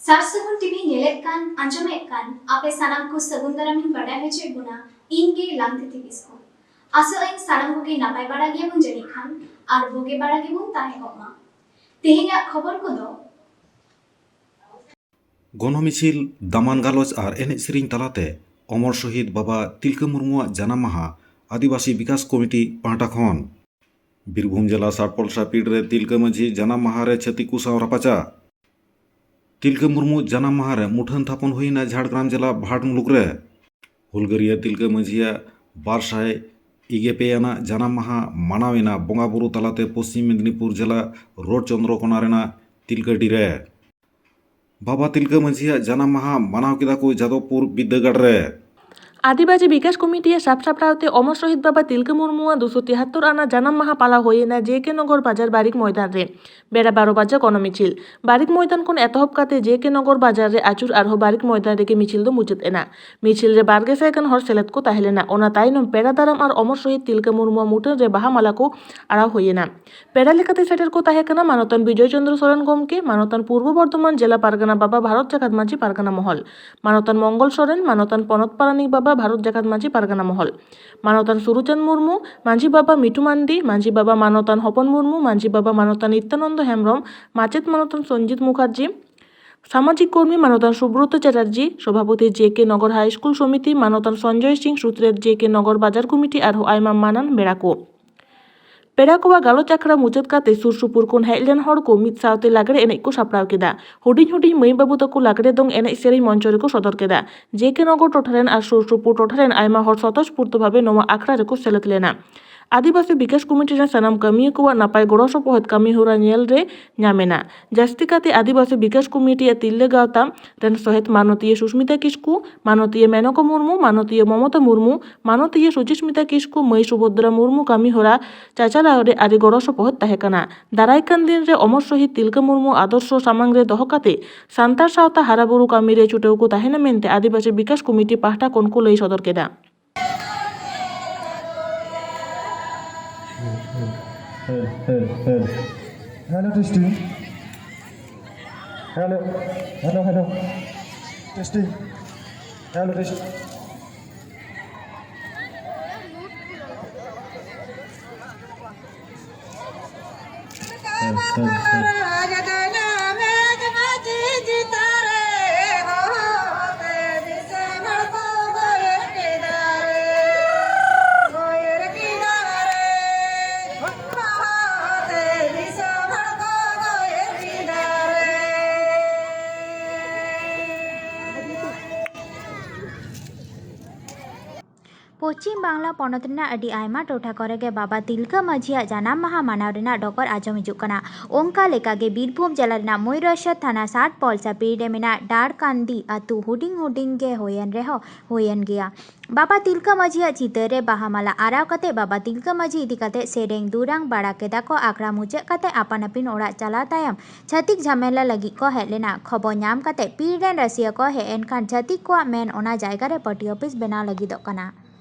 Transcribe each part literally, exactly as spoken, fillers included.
ᱥᱟᱨ ᱥᱟᱹᱜᱩᱱ ᱴᱤᱵᱷᱤ ᱧᱮᱞᱮᱫ ᱠᱟᱱ, ᱟᱸᱡᱚᱢᱮᱫ ᱠᱟᱱ ᱟᱯᱮ ᱥᱟᱱᱟᱢ ᱠᱚ ᱥᱟᱹᱜᱩᱱ ᱫᱟᱨᱟᱢᱤᱧ ᱵᱟᱰᱟᱭ ᱦᱚᱪᱚᱭᱮᱫ ᱵᱚᱱᱟ, ᱤᱧ ᱜᱮ ᱞᱟᱝᱛᱤᱛᱤ ᱠᱤᱥᱠᱩ᱾ ᱟᱥᱚᱜ ᱟᱹᱧ ᱥᱟᱱᱟᱢ ᱠᱚᱜᱮ ᱱᱟᱯᱟᱭ ᱵᱟᱲᱟ ᱜᱮᱭᱟᱵᱚᱱ ᱡᱟᱹᱱᱤᱡ ᱠᱷᱟᱱ, ᱟᱨ ᱵᱩᱜᱤ ᱵᱟᱲᱟ ᱜᱮᱵᱚᱱ ᱛᱟᱦᱮᱸ ᱠᱚᱜ ᱢᱟ᱾ ᱛᱮᱦᱮᱧᱟᱜ ᱠᱷᱚᱵᱚᱨ ᱠᱚᱫᱚ᱾ ᱜᱚᱱᱚᱢᱤᱪᱷᱤᱞ, ᱫᱟᱢᱟᱱ ᱜᱟᱞᱚᱪ ᱟᱨ ᱮᱱᱮᱡ ᱥᱮᱨᱮᱧ ᱛᱟᱞᱟᱛᱮ ᱚᱢᱚᱨ ᱥᱚᱦᱤᱫ ᱵᱟᱵᱟ ᱛᱤᱞᱠᱟᱹ ᱢᱩᱨᱢᱩᱣᱟᱜ ᱡᱟᱱᱟᱢ ᱢᱟᱦᱟ ᱟᱹᱫᱤᱵᱟᱹᱥᱤ ᱵᱤᱠᱟᱥ ᱠᱚᱢᱤᱴᱤ ᱯᱟᱦᱴᱟ ᱠᱷᱚᱱ᱾ ᱵᱤᱨᱵᱷᱩᱢ ᱡᱮᱞᱟ ᱥᱟᱲᱯᱚᱞ ᱥᱟᱯᱤᱲ ᱨᱮ ᱛᱤᱞᱠᱟᱹ ᱢᱟᱹᱡᱷᱤ ᱡᱟᱱᱟᱢ ᱢᱟᱦᱟ ᱨᱮ ᱪᱷᱟᱹᱛᱤᱠ ᱠᱚ ᱥᱟᱶ ᱨᱟᱯᱟᱪᱟᱜ᱾ ᱛᱤᱞᱠᱟᱹ ᱢᱩᱨᱢᱩ ᱡᱟᱱᱟᱢ ᱢᱟᱦᱟ ᱨᱮ ᱢᱩᱴᱷᱟᱹᱱ ᱛᱷᱟᱯᱚᱱ ᱦᱩᱭᱱᱟ ᱡᱷᱟᱲᱜᱨᱟᱢ ᱡᱮᱞᱟ ᱵᱷᱟᱴ ᱢᱩᱞᱩᱠ ᱨᱮ᱾ ᱦᱩᱞᱜᱟᱹᱨᱤᱭᱟᱹ ᱛᱤᱞᱠᱟᱹ ᱢᱟᱹᱡᱷᱤᱭᱟᱜ ᱵᱟᱨ ᱥᱟᱭ ᱤᱜᱮ ᱯᱮ ᱟᱱᱟᱜ ᱡᱟᱱᱟᱢ ᱢᱟᱦᱟ ᱢᱟᱱᱟᱣ ᱮᱱᱟ ᱵᱚᱸᱜᱟ ᱵᱩᱨᱩ ᱛᱟᱞᱟᱛᱮ ᱯᱚᱥᱪᱤᱢ ᱢᱮᱫᱽᱱᱤᱯᱩᱨ ᱡᱮᱞᱟ ᱨᱳᱰ ᱪᱚᱱᱫᱨᱚᱠᱳᱱᱟ ᱨᱮᱱᱟᱜ ᱛᱤᱞᱠᱟᱹᱰᱤ ᱨᱮ᱾ ᱵᱟᱵᱟ ᱛᱤᱞᱠᱟᱹ ᱢᱟᱹᱡᱷᱤᱭᱟᱜ ᱡᱟᱱᱟᱢ ᱢᱟᱦᱟ ᱢᱟᱱᱟᱣ ᱠᱮᱫᱟ ᱠᱚ ᱡᱟᱫᱚᱵᱯᱩᱨ ᱵᱤᱨᱫᱟᱹᱜᱟᱲ ᱨᱮ᱾ ᱟᱹᱫᱤᱵᱟᱹᱥᱤ ᱵᱤᱠᱟᱥ ᱠᱚᱢᱤᱴᱤᱭᱟᱜ ᱥᱟᱵ ᱥᱟᱯᱲᱟᱣ ᱛᱮ ᱚᱢᱚᱨ ᱥᱚᱦᱤᱫ ᱵᱟᱵᱟ ᱛᱤᱞᱠᱟᱹ ᱢᱩᱨᱢᱩᱣᱟᱜ ᱫᱩᱥᱚ ᱛᱤᱦᱟᱛᱛᱚᱨ ᱟᱱᱟᱜ ᱡᱟᱱᱟᱢ ᱢᱟᱦᱟ ᱯᱟᱞᱟᱣ ᱦᱩᱭᱮᱱᱟ ᱡᱮ ᱠᱮ ᱱᱚᱜᱚᱨ ᱵᱟᱡᱟᱨ ᱵᱟᱨᱤᱠ ᱢᱚᱭᱫᱟᱱ ᱨᱮ᱾ ᱵᱮᱲᱟ ᱵᱟᱨᱚ ᱵᱟᱡᱮ ᱜᱚᱱᱚᱢᱤᱪᱷᱤᱞ᱾ ᱵᱟᱨᱤᱠ ᱢᱚᱭᱫᱟᱱ ᱠᱷᱚᱱ ᱮᱛᱚᱦᱚᱵ ᱠᱟᱛᱮ ᱡᱮ ᱠᱮ ᱱᱚᱜᱚᱨ ᱵᱟᱡᱟᱨ ᱨᱮ ᱟᱹᱪᱩᱨ ᱟᱨᱦᱚᱸ ᱵᱟᱨᱤᱠ ᱢᱚᱭᱫᱟᱱ ᱨᱮᱜᱮ ᱢᱤᱪᱷᱤᱞ ᱫᱚ ᱢᱩᱪᱟᱹᱫ ᱮᱱᱟ᱾ ᱢᱤᱪᱷᱤᱞ ᱨᱮ ᱵᱟᱨ ᱜᱮᱥᱟᱭ ᱜᱟᱱ ᱦᱚᱲ ᱥᱮᱞᱮᱫ ᱠᱚ ᱛᱟᱦᱮᱸ ᱞᱮᱱᱟ᱾ ᱚᱱᱟ ᱛᱟᱭᱱᱚᱢ ᱯᱮᱲᱟ ᱫᱟᱨᱟᱢ ᱟᱨ ᱚᱢᱚᱨ ᱥᱚᱦᱤᱫ ᱛᱤᱞᱠᱟᱹ ᱢᱩᱨᱢᱩᱣᱟᱜ ᱢᱩᱴᱷᱟᱹᱱ ᱨᱮ ᱵᱟᱦᱟ ᱢᱟᱞᱟ ᱠᱚ ᱟᱲᱟᱣ ᱦᱩᱭᱮᱱᱟ᱾ ᱯᱮᱲᱟ ᱞᱮᱠᱟᱛᱮ ᱥᱮᱴᱮᱨ ᱠᱚ ᱛᱟᱦᱮᱸ ᱠᱟᱱᱟ ᱢᱟᱱᱚᱛᱟᱱ ᱵᱤᱡᱚᱭ ᱪᱚᱸᱫᱽᱨᱚ ᱥᱚᱨᱮᱱ ᱜᱚᱢᱠᱮ, ᱢᱟᱱᱚᱛᱟᱱ ᱯᱩᱨᱵᱚ ᱵᱚᱨᱫᱷᱚᱢᱟᱱ ᱡᱮᱞᱟ ᱯᱟᱨᱜᱟᱱᱟ ᱵᱟᱵᱟ ᱵᱷᱟᱨᱚᱛ ᱡᱟᱠᱟᱛ ᱢᱟᱹᱡᱷᱤ ᱯᱟᱨᱜᱟᱱᱟ ᱢᱚᱦᱚᱞ, ᱢᱟᱱᱚᱛᱟᱱ ᱢᱚᱝᱜᱚᱞ ᱥᱚᱨᱮᱱ, ᱢᱟᱱᱚᱛᱟᱱ ᱯᱚᱱᱚᱛ ᱯᱟᱨᱟᱱᱤᱠ ᱵᱟᱵᱟ ᱵᱷᱟᱨᱚᱛ ᱡᱟᱠᱟᱛ ᱢᱟᱹᱡᱷᱤ ᱯᱟᱨᱜᱟᱱᱟ ᱢᱚᱦᱚᱞ, ᱢᱟᱱᱚᱛᱟᱱ ᱥᱩᱨᱩᱪᱟᱸᱫᱽ ᱢᱩᱨᱢᱩ, ᱢᱟᱹᱡᱷᱤ ᱵᱟᱵᱟ ᱢᱤᱴᱷᱩ ᱢᱟᱱᱰᱤ, ᱢᱟᱹᱡᱷᱤ ᱵᱟᱵᱟ ᱢᱟᱱᱚᱛᱟᱱ ᱦᱚᱯᱚᱱ ᱢᱩᱨᱢᱩ, ᱢᱟᱹᱡᱷᱤ ᱵᱟᱵᱟ ᱢᱟᱱᱚᱛᱟᱱ ᱱᱤᱛᱭᱟᱱᱚᱱᱫᱚ ᱦᱮᱢᱵᱨᱚᱢ, ᱢᱟᱪᱮᱛ ᱢᱟᱱᱚᱛᱟᱱ ᱥᱚᱧᱡᱤᱛ ᱢᱩᱠᱷᱟᱨᱡᱤ, ᱥᱟᱢᱟᱡᱤᱠ ᱠᱚᱨᱢᱤ ᱢᱟᱱᱚᱛᱟᱱ ᱥᱩᱵᱨᱚᱛ ᱪᱟᱴᱟᱨᱡᱤ, ᱥᱚᱵᱷᱟᱯᱚᱛᱤ ᱡᱮ ᱠᱮ ᱱᱚᱜᱚᱨ ᱦᱟᱭ ᱥᱠᱩᱞ ᱥᱚᱢᱤᱛᱤ ᱢᱟᱱᱚᱛᱟᱱ ᱥᱚᱧᱡᱚᱭ ᱥᱤᱝ, ᱥᱩᱛᱨᱮᱛ ᱡᱮ ᱠᱮ ᱱᱚᱜᱚᱨ ᱵᱟᱡᱟᱨ ᱠᱚᱢᱤᱴᱤ ᱟᱨᱦᱚᱸ ᱟᱭᱢᱟ ᱢᱟᱱᱟᱱ ᱵᱮᱲᱟ ᱠᱚ᱾ ᱯᱮᱲᱟ ᱠᱚᱣᱟᱜ ᱜᱟᱞᱚᱪ ᱟᱠᱷᱲᱟ ᱢᱩᱪᱟᱹᱫ ᱠᱟᱛᱮ ᱥᱩᱨ ᱥᱩᱯᱩᱨ ᱠᱷᱚᱱ ᱦᱮᱡ ᱞᱮᱱ ᱦᱚᱲ ᱠᱚ ᱢᱤᱫ ᱥᱟᱶᱛᱮ ᱞᱟᱜᱽᱲᱮ ᱮᱱᱮᱡ ᱠᱚ ᱥᱟᱯᱲᱟᱣ ᱠᱮᱫᱟ᱾ ᱦᱩᱰᱤᱧ ᱦᱩᱰᱤᱧ ᱢᱟᱹᱭ ᱵᱟᱹᱵᱩ ᱛᱟᱠᱚ ᱞᱟᱜᱽᱲᱮ ᱫᱚᱝ ᱮᱱᱮᱡ ᱥᱮᱨᱮᱧ ᱢᱚᱧᱪᱚ ᱨᱮᱠᱚ ᱥᱚᱫᱚᱨ ᱠᱮᱫᱟ᱾ ᱡᱮ ᱠᱮ ᱱᱚᱜᱚᱨ ᱴᱚᱴᱷᱟ ᱨᱮᱱ ᱟᱨ ᱥᱩᱨ ᱥᱩᱯᱩᱨ ᱴᱚᱴᱷᱟ ᱨᱮᱱ ᱟᱭᱢᱟ ᱦᱚᱲ ᱥᱚᱛᱚᱥᱯᱩᱨᱛᱚ ᱵᱷᱟᱵᱮ ᱱᱚᱣᱟ ᱟᱠᱷᱲᱟ ᱨᱮᱠᱚ ᱥᱮᱞᱮᱫ ᱞᱮᱱᱟ᱾ ᱟᱹᱫᱤᱵᱟᱹᱥᱤ ᱵᱤᱠᱟᱥ ᱠᱚᱢᱤᱴᱤ ᱨᱮᱱ ᱥᱟᱱᱟᱢ ᱠᱟᱹᱢᱤᱭᱟᱹ ᱠᱚᱣᱟᱜ ᱱᱟᱯᱟᱭ ᱜᱚᱲᱚ ᱥᱚᱯᱚᱦᱚᱫ ᱠᱟᱹᱢᱤ ᱦᱚᱨᱟ ᱧᱮᱞ ᱨᱮ ᱧᱟᱢ ᱮᱱᱟ᱾ ᱡᱟᱹᱥᱛᱤ ᱠᱟᱛᱮ ᱟᱹᱫᱤᱵᱟᱹᱥᱤ ᱵᱤᱠᱟᱥ ᱠᱚᱢᱤᱴᱤᱭᱟᱜ ᱛᱤᱨᱞᱟᱹ ᱜᱟᱶᱛᱟ ᱨᱮᱱ ᱥᱚᱦᱮᱫ ᱢᱟᱱᱚᱛᱤᱭᱟᱹ ᱥᱩᱥᱢᱤᱛᱟ ᱠᱤᱥᱠᱩ, ᱢᱟᱱᱚᱛᱤᱭᱟᱹ ᱢᱮᱱᱚᱠᱟ ᱢᱩᱨᱢᱩ, ᱢᱟᱱᱚᱛᱤᱭᱟᱹ ᱢᱚᱢᱚᱛᱟ ᱢᱩᱨᱢᱩ, ᱢᱟᱱᱚᱛᱤᱭᱟᱹ ᱥᱩᱪᱤᱥᱢᱤᱛᱟ ᱠᱤᱥᱠᱩ, ᱢᱟᱹᱭ ᱥᱩᱵᱷᱚᱫᱨᱟ ᱢᱩᱨᱢᱩ ᱠᱟᱹᱢᱤ ᱦᱚᱨᱟ ᱪᱟᱪᱟᱞᱟᱣ ᱨᱮ ᱟᱹᱰᱤ ᱜᱚᱲᱚ ᱥᱚᱯᱚᱦᱚᱫ ᱛᱟᱦᱮᱸ ᱠᱟᱱᱟ᱾ ᱫᱟᱨᱟᱭ ᱠᱟᱱ ᱫᱤᱱ ᱨᱮ ᱚᱢᱚᱨ ᱥᱚᱦᱤᱫ ᱛᱤᱞᱠᱟᱹ ᱢᱩᱨᱢᱩ ᱟᱫᱚᱨᱥᱚ ᱥᱟᱢᱟᱝ ᱨᱮ ᱫᱚᱦᱚ ᱠᱟᱛᱮ ᱥᱟᱱᱛᱟᱲ ᱥᱟᱶᱛᱟ ᱦᱟᱨᱟ ᱵᱩᱨᱩ ᱠᱟᱹᱢᱤ ᱨᱮ ᱪᱷᱩᱴᱟᱹᱣ ᱠᱚ ᱛᱟᱦᱮᱱᱟ ᱢᱮᱱᱛᱮ ᱟᱹᱫᱤᱵᱟᱹᱥᱤ ᱵᱤᱠᱟᱥ ᱠᱚᱢᱤᱴᱤ ᱯᱟᱦᱴᱟ ᱠᱷᱚᱱ ᱠᱚ ᱞᱟᱹᱭ ᱥᱚᱫᱚᱨ ᱠᱮᱫᱟ᱾ Hello, testing. Hello, hello, hello. Testing. Hello, testing. Paschim Bangla ᱯᱚᱱᱚᱛ ᱨᱮᱱᱟᱜ ᱟᱹᱰᱤ ᱟᱭᱢᱟ ᱴᱚᱴᱷᱟ ᱠᱚᱨᱮ ᱜᱮ ᱵᱟᱵᱟ ᱛᱤᱞᱠᱟᱹ ᱢᱟᱹᱡᱷᱤᱭᱟᱜ ᱡᱟᱱᱟᱢ ᱢᱟᱦᱟ ᱢᱟᱱᱟᱣ ᱨᱮᱱᱟᱜ ᱰᱚᱜᱚᱨ ᱟᱸᱡᱚᱢ ᱦᱤᱡᱩᱜ ᱠᱟᱱᱟ᱾ ᱚᱱᱠᱟ ᱞᱮᱠᱟᱜᱮ ᱵᱤᱨᱵᱷᱩᱢ ᱡᱮᱞᱟ ᱨᱮᱱᱟᱜ ᱢᱚᱭᱩᱨᱟᱥᱚᱨ ᱛᱷᱟᱱᱟ ᱥᱟᱛ ᱯᱚᱞᱥᱟ ᱯᱤᱲ ᱨᱮ ᱢᱮᱱᱟᱜ ᱰᱟᱲᱠᱟᱱᱫᱤ ᱟᱹᱛᱩ ᱦᱩᱰᱤᱧ ᱦᱩᱰᱤᱧ ᱜᱮ ᱦᱩᱭᱮᱱ ᱨᱮᱦᱚᱸ ᱦᱩᱭᱮᱱ ᱜᱮᱭᱟ᱾ ᱵᱟᱵᱟ ᱛᱤᱞᱠᱟᱹ ᱢᱟᱹᱡᱷᱤᱭᱟᱜ ᱪᱤᱛᱟᱹᱨ ᱨᱮ ᱵᱟᱦᱟ ᱢᱟᱞᱟ ᱟᱨᱟᱣ ᱠᱟᱛᱮ ᱵᱟᱵᱟ ᱛᱤᱞᱠᱟᱹ ᱢᱟᱹᱡᱷᱤ ᱤᱫᱤ ᱠᱟᱛᱮ ᱥᱮᱨᱮᱧ ᱫᱩᱨᱟᱝ ᱵᱟᱲᱟ ᱠᱮᱫᱟ ᱠᱚ᱾ ᱟᱠᱷᱲᱟ ᱢᱩᱪᱟᱹᱫ ᱠᱟᱛᱮ ᱟᱯᱟᱱ ᱟᱹᱯᱤᱱ ᱚᱲᱟᱜ ᱪᱟᱞᱟᱣ ᱛᱟᱭᱚᱢ ᱪᱷᱟᱹᱛᱤᱠ ᱡᱷᱟᱢᱮᱞᱟ ᱞᱟᱹᱜᱤᱫ ᱠᱚ ᱦᱮᱡ ᱞᱮᱱᱟ᱾ ᱠᱷᱚᱵᱚᱨ ᱧᱟᱢ ᱠᱟᱛᱮ ᱯᱤᱲ ᱨᱮᱱ ᱨᱟᱹᱥᱤᱭᱟᱹ ᱠᱚ ᱦᱮᱡ ᱮᱱ ᱠᱷᱟᱱ ᱪᱷᱟᱹᱛᱤᱠ ᱠᱚᱣᱟᱜ ᱢᱮᱱ ᱚᱱᱟ ᱡᱟᱭᱜᱟ ᱨᱮ ᱯᱟᱹᱴᱤ ᱚᱯᱷᱤᱥ ᱵᱮᱱᱟᱣ ᱞᱟᱹᱜᱤᱫᱚᱜ ᱠᱟᱱᱟ᱾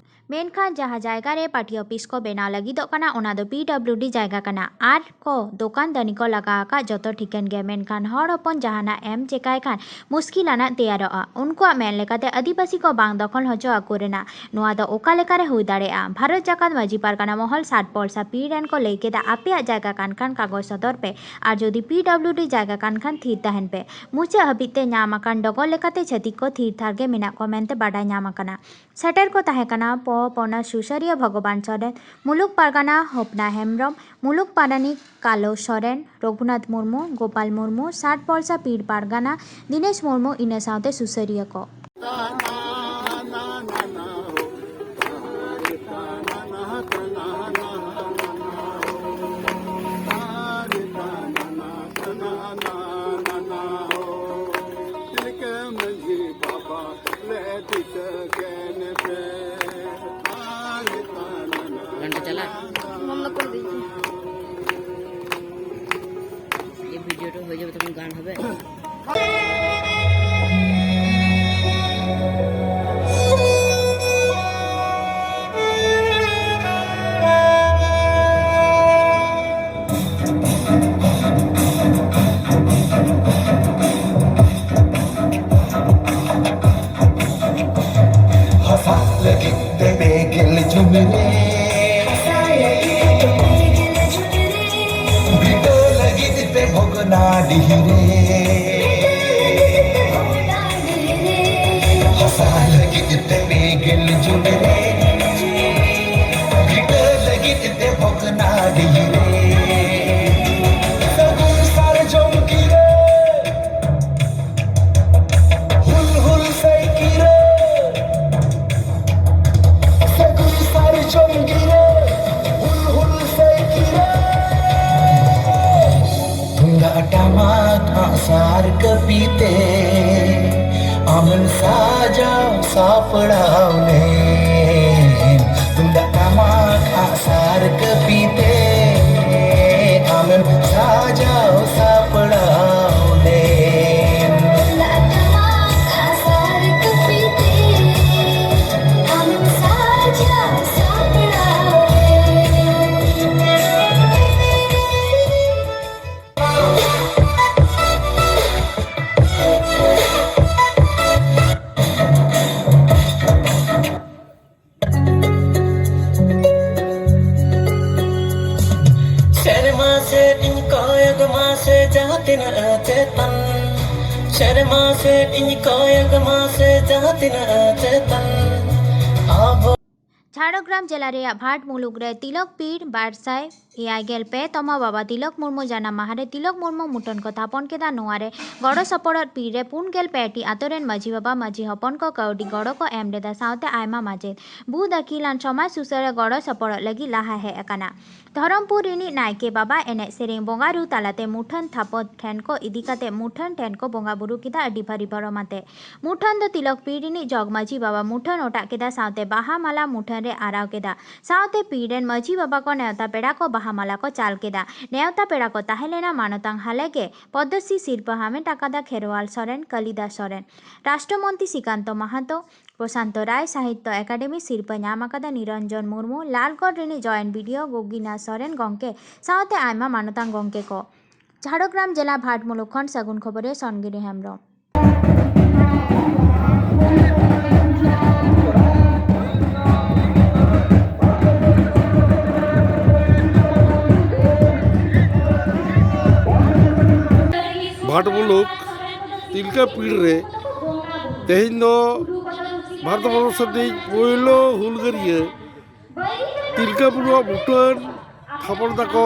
ᱢᱮᱱᱠᱷᱟᱱ ᱡᱟᱦᱟᱸ ᱡᱟᱭᱜᱟ ᱨᱮ ᱯᱟᱹᱴᱤ ᱚᱯᱷᱤᱥ ᱠᱚ ᱵᱮᱱᱟᱣ ᱞᱟᱹᱜᱤᱫᱚᱜ ᱠᱟᱱᱟ, ᱚᱱᱟ ᱫᱚ ᱯᱤ ᱰᱟᱵᱞᱤᱭᱩ ᱰᱤ ᱡᱟᱭᱜᱟ ᱠᱟᱱᱟ᱾ ᱟᱨ ᱠᱚ ᱫᱚᱠᱟᱱ ᱫᱟᱹᱱᱤ ᱠᱚ ᱞᱟᱜᱟ ᱟᱠᱟᱫ ᱡᱚᱛᱚ ᱴᱷᱤᱠᱟᱹᱱ ᱜᱮ, ᱢᱮᱱᱠᱷᱟᱱ ᱦᱚᱲ ᱦᱚᱯᱚᱱ ᱡᱟᱦᱟᱱᱟᱜ ᱮᱢ ᱪᱮᱠᱟᱭ ᱠᱷᱟᱱ ᱢᱩᱥᱠᱤᱞ ᱟᱱᱟᱜ ᱛᱮᱭᱟᱨᱚᱜᱼᱟ᱾ ᱩᱱᱠᱩᱣᱟᱜ ᱢᱮᱱ ᱞᱮᱠᱟᱛᱮ ᱟᱹᱫᱤᱵᱟᱹᱥᱤ ᱠᱚ ᱵᱟᱝ ᱫᱚᱠᱷᱚᱞ ᱦᱚᱪᱚ ᱟᱠᱚ ᱨᱮᱱᱟᱜ᱾ ᱱᱚᱣᱟ ᱫᱚ ᱚᱠᱟ ᱞᱮᱠᱟᱨᱮ ᱦᱩᱭ ᱫᱟᱲᱮᱭᱟᱜᱼᱟ? ᱵᱷᱟᱨᱚᱛ ᱡᱟᱠᱟᱛ ᱢᱟᱹᱡᱷᱤ ᱯᱟᱨᱜᱟᱱᱟ ᱢᱚᱦᱚᱞ ᱥᱟᱛ ᱯᱚᱞᱥᱟ ᱯᱤᱲ ᱨᱮᱱ ᱠᱚ ᱞᱟᱹᱭ ᱠᱮᱫᱟ, ᱟᱯᱮᱭᱟᱜ ᱡᱟᱭᱜᱟ ᱠᱟᱱ ᱠᱷᱟᱱ ᱠᱟᱜᱚᱡᱽ ᱥᱚᱫᱚᱨ ᱯᱮ, ᱟᱨ ᱡᱩᱫᱤ ᱯᱤ ᱰᱟᱵᱞᱤᱭᱩ ᱰᱤ ᱡᱟᱭᱜᱟ ᱠᱟᱱ ᱠᱷᱟᱱ ᱛᱷᱤᱨ ᱛᱟᱦᱮᱱ ᱯᱮ᱾ ᱢᱩᱪᱟᱹᱫ ᱦᱟᱹᱵᱤᱡ ᱛᱮ ᱧᱟᱢ ᱟᱠᱟᱱ ᱰᱚᱜᱚᱨ ᱞᱮᱠᱟᱛᱮ ᱪᱷᱟᱹᱛᱤᱠ ᱠᱚ ᱛᱷᱤᱨ ᱛᱷᱟᱨ ᱜᱮ ᱢᱮᱱᱟᱜ ᱠᱚᱣᱟ ᱢᱮᱱᱛᱮ ᱵᱟᱰᱟᱭ ᱧᱟᱢ ᱟᱠᱟᱱᱟ᱾ ᱥᱮᱴᱮᱨ ᱠᱚ ᱛᱟᱦᱮᱸ ᱠᱟᱱᱟ ᱯᱚ ᱯᱚᱱᱟ ᱥᱩᱥᱟᱹᱨᱤᱭᱟᱹ ᱵᱷᱚᱜᱚᱵᱟᱱ ᱥᱚᱨᱮᱱ, ᱢᱩᱞᱩᱠ ᱯᱟᱨᱜᱟᱱᱟ ᱦᱚᱯᱱᱟ ᱦᱮᱢᱵᱨᱚᱢ, ᱢᱩᱞᱩᱠ ᱯᱟᱨᱟᱱᱤᱠ ᱠᱟᱞᱳ ᱥᱚᱨᱮᱱ, ᱨᱚᱜᱷᱩᱱᱟᱛᱷ ᱢᱩᱨᱢᱩ, ᱜᱳᱯᱟᱞ ᱢᱩᱨᱢᱩ, ᱥᱟᱛ ᱯᱚᱞᱥᱟ ᱯᱤᱲ ᱯᱟᱨᱜᱟᱱᱟ ᱫᱤᱱᱮᱥ ᱢᱩᱨᱢᱩ, ᱤᱱᱟᱹ ᱥᱟᱶᱛᱮ ᱥᱩᱥᱟᱹᱨᱤᱭᱟᱹ ᱠᱚ᱾ ᱜᱷᱟᱱᱴᱟ ᱪᱟᱞᱟᱜ? ᱢᱟᱢᱞᱟ ᱠᱚᱨᱮ ᱫᱤᱱ। এই ভিডিওটা হয়ে যাবে, তখন গান হবে। ᱥᱟᱯᱲᱟᱣ ᱞᱮᱱ ᱛᱩᱢᱫᱟᱜ ᱴᱟᱢᱟᱠ ᱟᱜᱼᱥᱟᱨ ᱠᱟᱹᱯᱤ ᱛᱮ ᱟᱢᱮᱢ ᱥᱟᱡᱟᱣ ᱥᱟᱯᱲᱟᱣ ᱞᱮᱱ᱾ ᱛᱩᱢᱫᱟᱜ ᱴᱟᱢᱟᱠ ᱟᱜᱼᱥᱟᱨ ᱠᱟᱹᱯᱤ ᱛᱮ ᱟᱢᱮᱢ ᱥᱟᱡᱟᱣ ᱥᱟᱯᱲᱟᱣ ᱞᱮᱱ᱾ ᱥᱮᱨᱢᱟ ᱥᱮᱫ ᱤᱧ ᱠᱚᱭᱚᱜᱽ ᱢᱟᱥᱮ ᱡᱟᱦᱟᱸ ᱛᱤᱱᱟᱹᱜ ᱪᱮᱛᱟᱱ᱾ ᱥᱮᱨᱢᱟ ᱥᱮᱫ ᱤᱧ ᱠᱚᱭᱚᱜᱽ ᱢᱟᱥᱮ ᱡᱟᱦᱟᱸ ᱛᱤᱱᱟᱹᱜ ᱪᱮᱛᱟᱱ᱾ ᱟᱵᱚ ᱡᱷᱟᱲᱜᱨᱟᱢ ᱡᱮᱞᱟ ᱨᱮᱭᱟᱜ ᱵᱷᱟᱴ ᱢᱩᱞᱩᱠ ᱨᱮ ᱛᱤᱞᱚᱠ ᱯᱤᱲ ᱵᱟᱨ ᱥᱟᱭ ᱮᱭᱟᱭ ᱜᱮᱞ ᱯᱮ ᱛᱚᱢᱚ ᱵᱟᱵᱟ ᱛᱤᱞᱚᱠ ᱢᱩᱨᱢᱩ ᱡᱟᱱᱟᱢ ᱢᱟᱦᱟ ᱨᱮ ᱛᱤᱞᱚᱠ ᱢᱩᱨᱢᱩ ᱢᱩᱴᱷᱟᱹᱱ ᱠᱚ ᱛᱷᱟᱯᱚᱱ ᱠᱮᱫᱟ᱾ ᱱᱚᱣᱟ ᱨᱮ ᱜᱚᱲᱚ ᱥᱚᱯᱚᱦᱚᱫ ᱯᱤᱲ ᱨᱮ ᱯᱩᱱ ᱜᱮᱞ ᱯᱮ ᱴᱤ ᱟᱛᱳ ᱨᱮᱱ ᱢᱟᱹᱡᱷᱤ ᱵᱟᱵᱟ, ᱢᱟᱹᱡᱷᱤ ᱦᱚᱯᱚᱱ ᱠᱚ, ᱠᱟᱹᱣᱰᱤ ᱜᱚᱲᱚ ᱠᱚ ᱮᱢ ᱞᱮᱫᱟ᱾ ᱥᱟᱶᱛᱮ ᱟᱭᱢᱟ ᱢᱟᱪᱮᱫ, ᱵᱩᱫ ᱟᱹᱠᱤᱞᱟᱱ ᱥᱚᱢᱟᱡᱽ ᱥᱩᱥᱟᱹᱨ ᱨᱮ ᱜᱚᱲᱚ ᱥᱚᱯᱚᱦᱚᱫ ᱞᱟᱹᱜᱤᱫ ᱞᱟᱦᱟ ᱦᱮᱡ ᱟᱠᱟᱱᱟ᱾ ᱫᱷᱚᱨᱚᱢᱯᱩᱨ ᱨᱤᱱᱤᱡ ᱱᱟᱭᱠᱮ ᱵᱟᱵᱟ ᱮᱱᱮᱡ ᱥᱮᱨᱮᱧ, ᱵᱚᱸᱜᱟ ᱨᱩ ᱛᱟᱞᱟᱛᱮ ᱢᱩᱴᱷᱟᱹᱱ ᱛᱷᱟᱯᱚᱱ ᱴᱷᱮᱱ ᱠᱚ ᱤᱫᱤ ᱠᱟᱛᱮ ᱢᱩᱴᱷᱟᱹᱱ ᱴᱷᱮᱱ ᱠᱚ ᱵᱚᱸᱜᱟ ᱵᱩᱨᱩ ᱠᱮᱫᱟ ᱟᱹᱰᱤ ᱵᱷᱟᱹᱨᱤ ᱵᱷᱚᱨᱚᱢ ᱟᱛᱮ᱾ ᱢᱩᱴᱷᱟᱹᱱ ᱫᱚ ᱛᱤᱞᱚᱠ ᱯᱤᱲ ᱨᱤᱱᱤᱡ ᱡᱚᱜᱽ ᱢᱟᱹᱡᱷᱤ ᱵᱟᱵᱟ ᱢᱩᱴᱷᱟᱹᱱ ᱚᱴᱟᱜ ᱠᱮᱫᱟ, ᱥᱟᱶᱛᱮ ᱵᱟᱦᱟ ᱢᱟᱞᱟ ᱢᱩᱴᱷᱟᱹᱱ ᱨᱮ ᱟᱨᱟᱣ ᱠᱮᱫᱟ᱾ ᱥᱟᱶᱛᱮ ᱯᱤᱲ ᱨᱮᱱ ᱢᱟᱹᱡᱷᱤ ᱵᱟᱵᱟ ᱠᱚ ᱱᱮᱣᱛᱟ ᱯᱮᱲᱟ ᱠᱚ ᱵᱟᱦᱟ ᱢᱟᱞᱟ ᱠᱚ ᱪᱟᱞ ᱠᱮᱫᱟ᱾ ᱱᱮᱣᱛᱟ ᱯᱮᱲᱟ ᱠᱚ ᱛᱟᱦᱮᱸ ᱞᱮᱱᱟ ᱢᱟᱱᱚᱛᱟᱝ ᱦᱟᱞᱮ ᱜᱮ ᱯᱚᱫᱽᱢᱚᱥᱨᱤ ᱥᱤᱨᱯᱟᱹ ᱦᱟᱢᱮᱴ ᱟᱠᱟᱫᱟ ᱠᱷᱮᱨᱣᱟᱞ ᱥᱚᱨᱮᱱ, ᱠᱟᱞᱤᱫᱟᱥ ᱥᱚᱨᱮᱱ, ᱨᱟᱥᱴᱨᱚ ᱢᱚᱱᱛᱨᱤ ᱥᱨᱤᱠᱟᱱᱛᱚ ᱢᱟᱦᱟᱛᱚ, ᱯᱨᱚᱥᱟᱱᱛᱚ ᱨᱟᱭ, ᱥᱟᱦᱤᱛᱭᱚ ᱮᱠᱟᱰᱮᱢᱤ ᱥᱤᱨᱯᱟᱹ ᱧᱟᱢ ᱟᱠᱟᱫᱟ ᱱᱤᱨᱚᱧᱡᱚᱱ ᱢᱩᱨᱢᱩ, ᱞᱟᱞᱜᱚᱲ ᱨᱤᱱᱤᱡ ᱡᱚᱭᱮᱱᱴ ᱵᱤᱰᱤᱳ ᱜᱳᱜᱤᱱᱟᱛᱷ ᱥᱚᱨᱮᱱ ᱜᱚᱢᱠᱮ ᱥᱟᱶᱛᱮ ᱟᱭᱢᱟ ᱢᱟᱱᱚᱛᱟᱱ ᱜᱚᱢᱠᱮ ᱠᱚ᱾ ᱡᱷᱟᱲᱜᱨᱟᱢ ᱡᱮᱞᱟ ᱵᱷᱟᱴ ᱢᱩᱞᱩᱠ ᱠᱷᱚᱱ ᱥᱟᱹᱜᱩᱱ ᱠᱷᱚᱵᱚᱨᱤᱭᱟᱹ ᱥᱚᱱᱜᱤᱨᱤ ᱦᱮᱢᱵᱨᱚᱢ᱾ ᱵᱷᱟᱴ ᱢᱩᱞᱩᱠ ᱛᱤᱞᱠᱟᱹ ᱯᱤᱲ ᱨᱮ ᱛᱮᱦᱮᱧ ᱫᱚ ᱵᱷᱟᱨᱚᱛ ᱵᱚᱨᱥᱚ ᱨᱤᱱᱤᱡ ᱯᱳᱭᱞᱳ ᱦᱩᱞᱜᱟᱹᱨᱤᱭᱟᱹ ᱛᱤᱞᱠᱟᱹ ᱢᱩᱨᱢᱩᱣᱟᱜ ᱢᱩᱴᱷᱟᱹᱱ ᱛᱷᱟᱯᱚᱱ ᱫᱟᱠᱚ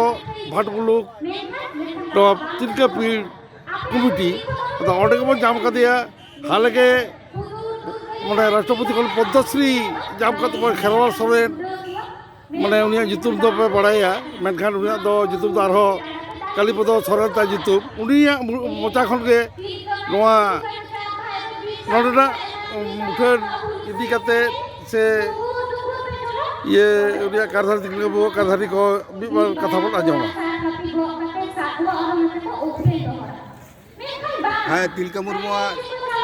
ᱵᱷᱟᱴ ᱢᱩᱞᱩᱠ ᱱᱚᱣᱟ ᱛᱤᱞᱠᱟᱹ ᱯᱤᱲ ᱠᱚᱢᱤᱴᱤ᱾ ᱟᱫᱚ ᱚᱸᱰᱮ ᱜᱮᱵᱚᱱ ᱧᱟᱢ ᱠᱟᱫᱮᱭᱟ᱾ ᱦᱟᱞᱮ ᱜᱮ ᱢᱟᱱᱮ ᱨᱟᱥᱴᱨᱚᱯᱚᱛᱤ ᱠᱷᱚᱱ ᱯᱚᱫᱽᱢᱚᱥᱨᱤ ᱧᱟᱢ ᱠᱟᱛᱮ ᱵᱚᱱ ᱠᱷᱮᱨᱣᱟᱞ ᱥᱚᱨᱮᱱ, ᱢᱟᱱᱮ ᱩᱱᱤᱭᱟᱜ ᱧᱩᱛᱩᱢ ᱫᱚᱯᱮ ᱵᱟᱲᱟᱭᱟ, ᱢᱮᱱᱠᱷᱟᱱ ᱩᱱᱤᱭᱟᱜ ᱫᱚ ᱧᱩᱛᱩᱢ ᱫᱚ ᱟᱨᱦᱚᱸ ᱠᱟᱞᱤᱯᱚᱫᱚ ᱥᱚᱨᱮᱱ ᱛᱟᱭ ᱧᱩᱛᱩᱢ᱾ ᱩᱱᱤᱭᱟᱜ ᱢᱚ-, ᱢᱚᱪᱟ ᱠᱷᱚᱱ ᱜᱮ ᱱᱚᱣᱟ ᱱᱚᱰᱮᱱᱟᱜ ᱢᱩᱴᱷᱟᱹᱱ ᱤᱫᱤ ᱠᱟᱛᱮ ᱥᱮ ᱤᱭᱟᱹ ᱩᱱᱤᱭᱟᱜ ᱠᱟᱨᱫᱷᱟᱹᱱᱤ ᱛᱤᱞᱠᱟᱹ ᱵᱟᱵᱩᱣᱟᱜ ᱠᱟᱨᱫᱷᱟᱹᱱᱤ ᱠᱚ ᱢᱤᱫ ᱵᱟᱨ ᱠᱟᱛᱷᱟ ᱵᱚᱱ ᱟᱸᱡᱚᱢᱟ᱾ ᱦᱮᱸ, ᱛᱤᱞᱠᱟᱹ ᱢᱩᱨᱢᱩᱣᱟᱜ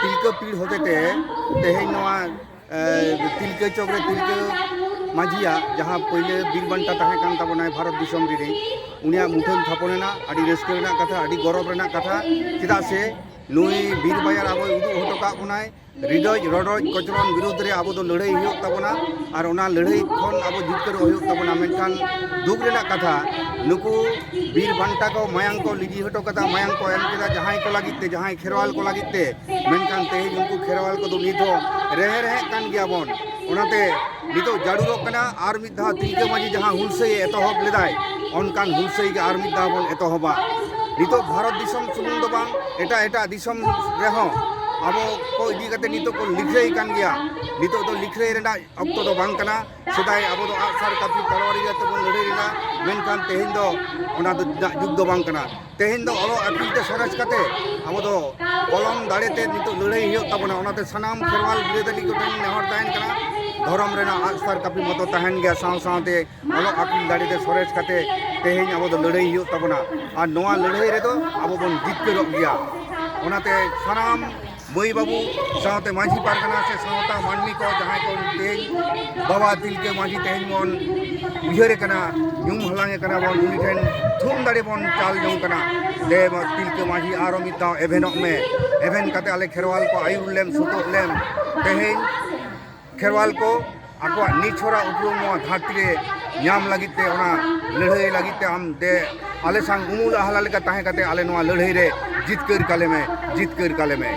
ᱛᱤᱞᱠᱟᱹ ᱯᱤᱲ ᱦᱚᱛᱮᱛᱮ ᱛᱮᱦᱮᱧ ᱱᱚᱣᱟ ᱮ, ᱛᱤᱞᱠᱟᱹ ᱪᱚᱠ ᱨᱮ ᱛᱤᱞᱠᱟᱹ ᱢᱟᱹᱡᱷᱤᱭᱟᱜ ᱡᱟᱦᱟᱸ ᱯᱳᱭᱞᱳ ᱵᱤᱨ ᱵᱟᱱᱴᱟ ᱛᱟᱦᱮᱸ ᱠᱟᱱ ᱛᱟᱵᱚᱱᱟᱭ ᱵᱷᱟᱨᱚᱛ ᱫᱤᱥᱚᱢ ᱨᱤᱱᱤᱡ, ᱩᱱᱤᱭᱟᱜ ᱢᱩᱴᱷᱟᱹᱱ ᱛᱷᱟᱯᱚᱱ ᱮᱱᱟ᱾ ᱟᱹᱰᱤ ᱨᱟᱹᱥᱠᱟᱹ ᱨᱮᱱᱟᱜ ᱠᱟᱛᱷᱟ, ᱟᱹᱰᱤ ᱜᱚᱨᱚᱵᱽ ᱨᱮᱱᱟᱜ ᱠᱟᱛᱷᱟ᱾ ᱪᱮᱫᱟᱜ ᱥᱮ ᱱᱩᱭ ᱵᱤᱨ ᱵᱟᱭᱟᱨ ᱟᱵᱚᱭ ᱩᱫᱩᱜ ᱦᱚᱴᱚ ᱠᱟᱜ ᱵᱚᱱᱟᱭ, ᱨᱤᱰᱚᱡ ᱨᱚᱰᱚᱡ ᱠᱚᱪᱞᱚᱱ ᱵᱤᱨᱩᱫᱽ ᱨᱮ ᱟᱵᱚ ᱫᱚ ᱞᱟᱹᱲᱦᱟᱹᱭ ᱦᱩᱭᱩᱜ ᱛᱟᱵᱚᱱᱟ ᱟᱨ ᱚᱱᱟ ᱞᱟᱹᱲᱦᱟᱹᱭ ᱠᱷᱚᱱ ᱟᱵᱚ ᱡᱤᱛᱠᱟᱹᱨᱚᱜ ᱦᱩᱭᱩᱜ ᱛᱟᱵᱚᱱᱟ᱾ ᱢᱮᱱᱠᱷᱟᱱ ᱫᱩᱠ ᱨᱮᱱᱟᱜ ᱠᱟᱛᱷᱟ, ᱱᱩᱠᱩ ᱵᱤᱨ ᱵᱟᱱᱴᱟ ᱠᱚ ᱢᱟᱭᱟᱝ ᱠᱚ ᱞᱤᱸᱡᱤ ᱦᱚᱴᱚ ᱠᱟᱫᱟ, ᱢᱟᱭᱟᱝ ᱠᱚ ᱮᱢ ᱠᱮᱫᱟ ᱡᱟᱦᱟᱸᱭ ᱠᱚ ᱞᱟᱹᱜᱤᱫ ᱛᱮ, ᱡᱟᱦᱟᱸᱭ ᱠᱷᱮᱨᱣᱟᱞ ᱠᱚ ᱞᱟᱹᱜᱤᱫ ᱛᱮ, ᱢᱮᱱᱠᱷᱟᱱ ᱛᱮᱦᱮᱧ ᱩᱱᱠᱩ ᱠᱷᱮᱨᱣᱟᱞ ᱠᱚᱫᱚ ᱱᱤᱛ ᱦᱚᱸ ᱨᱮᱦᱮ ᱨᱮᱦᱮᱫ ᱠᱟᱱ ᱜᱮᱭᱟ ᱵᱚᱱ᱾ ᱚᱱᱟᱛᱮ ᱱᱤᱛᱚᱜ ᱡᱟᱹᱨᱩᱲᱚᱜ ᱠᱟᱱᱟ ᱟᱨ ᱢᱤᱫ ᱫᱷᱟᱣ ᱛᱤᱞᱠᱟᱹ ᱢᱟᱹᱡᱷᱤ ᱡᱟᱦᱟᱸ ᱦᱩᱞᱥᱟᱹᱭ ᱮ ᱮᱛᱚᱦᱚᱵ ᱞᱮᱫᱟᱭ, ᱚᱱᱠᱟᱱ ᱦᱩᱞᱥᱟᱹᱭ ᱜᱮ ᱟᱨ ᱢᱤᱫ ᱫᱷᱟᱣ ᱵᱚᱱ ᱮᱛᱚᱦᱚᱵᱟ᱾ ᱱᱤᱛᱚᱜ ᱵᱷᱟᱨᱚᱛ ᱫᱤᱥᱚᱢ ᱥᱩᱢᱩᱝ ᱫᱚ ᱵᱟᱝ, ᱮᱴᱟᱜ ᱮᱴᱟᱜ ᱫᱤᱥᱚᱢ ᱨᱮᱦᱚᱸ ᱟᱵᱚ ᱠᱚ ᱤᱫᱤ ᱠᱟᱛᱮ ᱱᱤᱛᱚᱜ ᱠᱚ ᱞᱤᱠᱷᱟᱹᱭ ᱠᱟᱱ ᱜᱮᱭᱟ᱾ ᱱᱤᱛᱚᱜ ᱫᱚ ᱞᱤᱠᱷᱟᱹᱭ ᱨᱮᱱᱟᱜ ᱚᱠᱛᱚ ᱫᱚ ᱵᱟᱝ ᱠᱟᱱᱟ᱾ ᱥᱮᱫᱟᱭ ᱟᱵᱚ ᱫᱚ ᱟᱜᱼᱥᱟᱨ ᱠᱟᱹᱯᱤ ᱛᱟᱲᱣᱟᱨᱤ ᱟᱛᱮ ᱵᱚᱱ ᱞᱟᱹᱲᱦᱟᱹᱭ ᱞᱮᱱᱟ, ᱢᱮᱱᱠᱷᱟᱱ ᱛᱮᱦᱮᱧ ᱫᱚ ᱚᱱᱟ ᱫᱚ ᱨᱮᱱᱟᱜ ᱡᱩᱜᱽ ᱫᱚ ᱵᱟᱝ ᱠᱟᱱᱟ᱾ ᱛᱮᱦᱮᱧ ᱫᱚ ᱚᱞᱚᱜ ᱟᱹᱠᱤᱞ ᱛᱮ ᱥᱚᱨᱮᱥ ᱠᱟᱛᱮ ᱟᱵᱚ ᱫᱚ ᱠᱚᱞᱚᱢ ᱫᱟᱲᱮ ᱛᱮ ᱱᱤᱛᱚᱜ ᱞᱟᱹᱲᱦᱟᱹᱭ ᱦᱩᱭᱩᱜ ᱛᱟᱵᱚᱱᱟ᱾ ᱚᱱᱟᱛᱮ ᱥᱟᱱᱟᱢ ᱠᱷᱮᱨᱣᱟᱞ ᱵᱤᱨᱟᱹᱫᱟᱹᱞᱤ ᱠᱚᱴᱷᱮᱱ ᱱᱮᱦᱚᱨ ᱛᱟᱦᱮᱱ ᱠᱟᱱᱟ, ᱫᱷᱚᱨᱚᱢ ᱨᱮᱱᱟᱜ ᱟᱜᱼᱥᱟᱨ ᱠᱟᱹᱯᱤ ᱢᱚᱛᱚ ᱛᱟᱦᱮᱱ ᱜᱮᱭᱟ, ᱥᱟᱶ ᱥᱟᱶᱛᱮ ᱚᱞᱚᱜ ᱟᱹᱠᱤᱞ ᱫᱟᱲᱮ ᱛᱮ ᱥᱚᱨᱮᱥ ᱠᱟᱛᱮ ᱛᱮᱦᱮᱧ ᱟᱵᱚ ᱫᱚ ᱞᱟᱹᱲᱦᱟᱹᱭ ᱦᱩᱭᱩᱜ ᱛᱟᱵᱚᱱᱟ᱾ ᱟᱨ ᱱᱚᱣᱟ ᱞᱟᱹᱲᱦᱟᱹᱭ ᱨᱮᱫᱚ ᱟᱵᱚ ᱵᱚᱱ ᱡᱤᱛᱠᱟᱹᱨᱚᱜ ᱜᱮᱭᱟ᱾ ᱚᱱᱟᱛᱮ ᱥᱟᱱᱟᱢ ᱢᱟᱹᱭ ᱵᱟᱹᱵᱩ ᱥᱟᱶᱛᱮ ᱢᱟᱹᱡᱷᱤ ᱯᱟᱨᱜᱟᱱᱟ ᱥᱮ ᱥᱟᱶᱛᱟ ᱢᱟᱹᱱᱢᱤ ᱠᱚ ᱡᱟᱦᱟᱸᱭ ᱠᱚ ᱛᱮᱦᱮᱧ ᱵᱟᱵᱟ ᱛᱤᱞᱠᱟᱹ ᱢᱟᱹᱡᱷᱤ ᱛᱮᱦᱮᱧ ᱵᱚᱱ ᱩᱭᱦᱟᱹᱨᱮ ᱠᱟᱱᱟ, ᱧᱩᱢ ᱦᱟᱞᱟᱝ ᱮ ᱠᱟᱱᱟ ᱵᱚᱱ, ᱩᱱᱤ ᱴᱷᱮᱱ ᱛᱷᱩᱢ ᱫᱟᱲᱮ ᱵᱚᱱ ᱪᱟᱞ ᱡᱚᱝ ᱠᱟᱱᱟ᱾ ᱫᱮ ᱛᱤᱞᱠᱟᱹ ᱢᱟᱹᱡᱷᱤ ᱟᱨᱚ ᱢᱤᱫ ᱫᱷᱟᱣ ᱮᱵᱷᱮᱱᱚᱜ ᱢᱮ, ᱮᱵᱷᱮᱱ ᱠᱟᱛᱮ ᱟᱞᱮ ᱠᱷᱮᱨᱣᱟᱞ ᱠᱚ ᱟᱹᱭᱩᱨ ᱞᱮᱢ, ᱥᱩᱛᱩᱜ ᱞᱮᱢ᱾ ᱛᱮᱦᱮᱧ ᱠᱷᱮᱨᱣᱟᱞ ᱠᱚ ᱟᱠᱚᱣᱟᱜ ᱱᱤᱪᱷᱚᱨᱟ ᱩᱯᱨᱩᱢ ᱱᱚᱣᱟ ᱫᱷᱟᱹᱨᱛᱤ ᱨᱮ ᱧᱟᱢ ᱞᱟᱹᱜᱤᱫ ᱛᱮ, ᱚᱱᱟ ᱞᱟᱹᱲᱦᱟᱹᱭ ᱞᱟᱹᱜᱤᱫ ᱛᱮ ᱟᱢ ᱫᱮ ᱟᱞᱮ ᱥᱟᱝ ᱩᱢᱩᱞ ᱟᱦᱞᱟ ᱞᱮᱠᱟ ᱛᱟᱦᱮᱸ ᱠᱟᱛᱮ ᱟᱞᱮ ᱱᱚᱣᱟ ᱞᱟᱹᱲᱦᱟᱹᱭ ᱨᱮ ᱡᱤᱛᱠᱟᱹᱨ ᱠᱟᱞᱮ ᱢᱮ, ᱡᱤᱛᱠᱟᱹᱨ ᱠᱟᱞᱮ ᱢᱮ᱾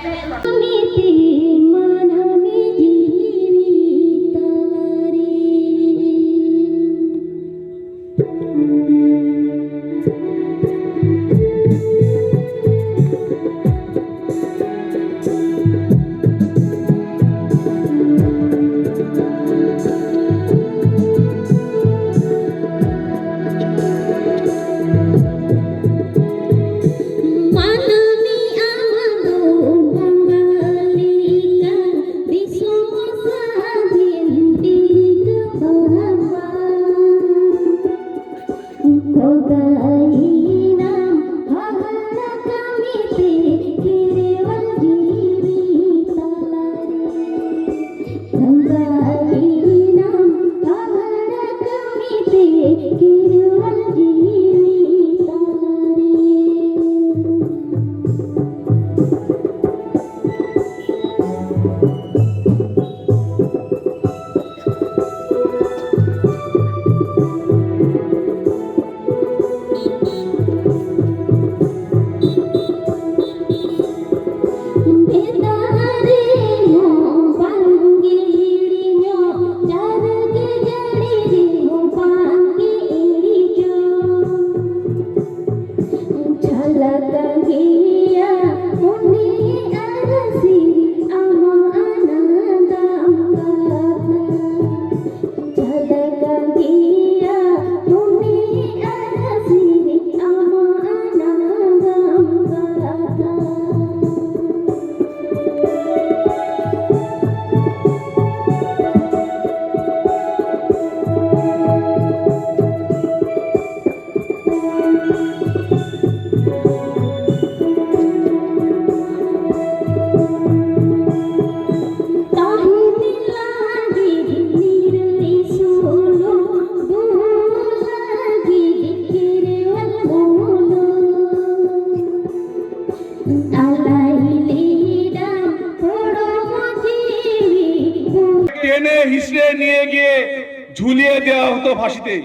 ঝুলিয়ে দেওয়া হতো ফাঁসিতে।